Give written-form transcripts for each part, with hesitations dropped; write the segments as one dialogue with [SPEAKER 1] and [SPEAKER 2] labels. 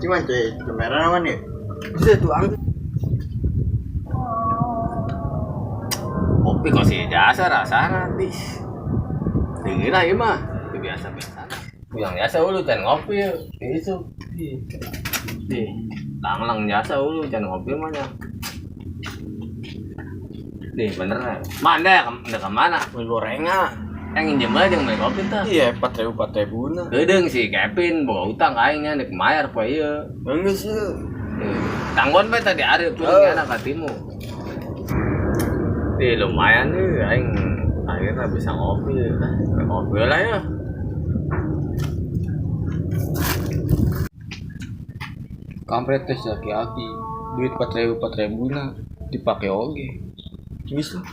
[SPEAKER 1] Cuman cuy, kamera naman ya.
[SPEAKER 2] Bisa tuh angkat.
[SPEAKER 3] Kopi kok sih jasa rasana dis. Tinggi lah ieu mah, itu biasa-biasa. Yang biasa ulu can ngopi ya. Itu. Di langlang jasa ulu can ngopi mah nya. Nih bener ya. Mana udah kemana?
[SPEAKER 2] Beli gorengan.
[SPEAKER 3] Yang nginjem aja yang beli kopi tah.
[SPEAKER 2] Iya, 4.000 4.000 na.
[SPEAKER 3] Geudeung si Kevin bawa utang aing nya dek mayar poe ieu.
[SPEAKER 2] Enggak sih.
[SPEAKER 3] Tanggon bae tadi ari turun
[SPEAKER 2] Oh.
[SPEAKER 3] anak katimu. Ih lumayan nih aing akhirnya bisa ngopi. Ngopi lah ya.
[SPEAKER 2] Kampret teh si aki-aki. Duit 4.000 4.000 na dipake oge. Geus lah.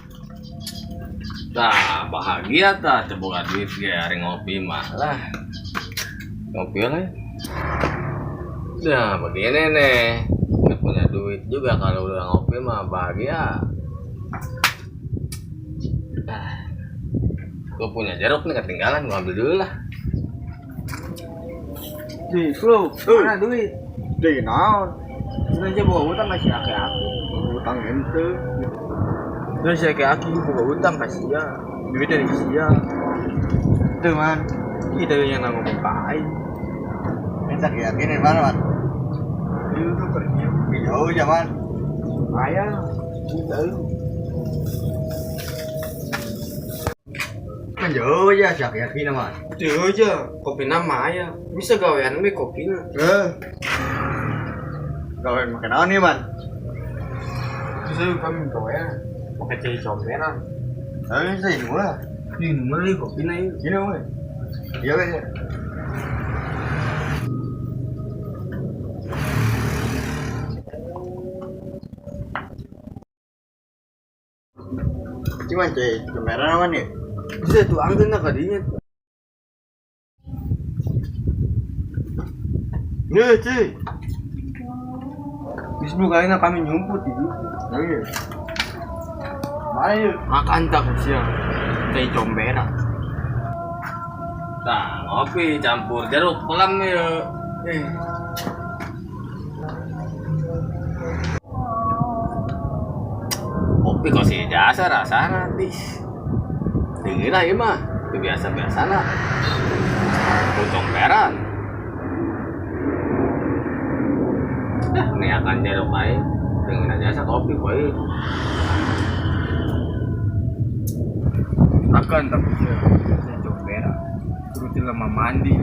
[SPEAKER 3] Tah, bahagia tah teu boga duit ge ari ngopi mah lah. Ngopi lah ya. Nah, begini nih. Nggak punya duit juga kalau udah ngopi mah bahagia. Nah, gua punya jeruk nih ketinggalan, gua ambil dulu lah.
[SPEAKER 2] Nih, bro, mana duit?
[SPEAKER 1] Di naon?
[SPEAKER 2] Sebenarnya bawa utang kasih aki-aki.
[SPEAKER 1] Utang ente.
[SPEAKER 2] Terus si aki-aki bawa utang kasih ya. Duitnya dari sia.
[SPEAKER 1] Tuh man.
[SPEAKER 2] Kita yang ngomong ke aing.
[SPEAKER 1] Minta yakin mana man?
[SPEAKER 2] Itu kerja.
[SPEAKER 1] Jauh ya man.
[SPEAKER 2] Ayah, kita lu.
[SPEAKER 1] Kan jauh aja siak yakin man.
[SPEAKER 2] Tuh aja, kopi nama ayah. Bisa gawean we kopi na.
[SPEAKER 1] Eh. Gawean makan naon nih man?
[SPEAKER 2] Terus kami gawean. Pakai cai comberan.
[SPEAKER 1] Ayo saya ini lah.
[SPEAKER 2] Ini beli kopi na yuk.
[SPEAKER 1] Ini weh. Iya weh. Cuman cuy, kamera naman ya.
[SPEAKER 2] Bisa tuh angkat na kadinya.
[SPEAKER 1] Nih cuy.
[SPEAKER 2] Bisa bukain kami nyumput itu.
[SPEAKER 1] Iya. Mana yuk?
[SPEAKER 2] Makan tak siang. Cai comberan.
[SPEAKER 3] Nah, ngopi campur jeruk pelam ya.
[SPEAKER 2] Eh,
[SPEAKER 3] Kopi kok sih jasa rasana dis. Tinggi lah ieu mah, itu biasa-biasa lah. Comberan. Dah, ini akan jeruk aing. Tinggi jasa kopi boy.
[SPEAKER 2] makan tak siang. Cai comberan. Turutin lama mandi.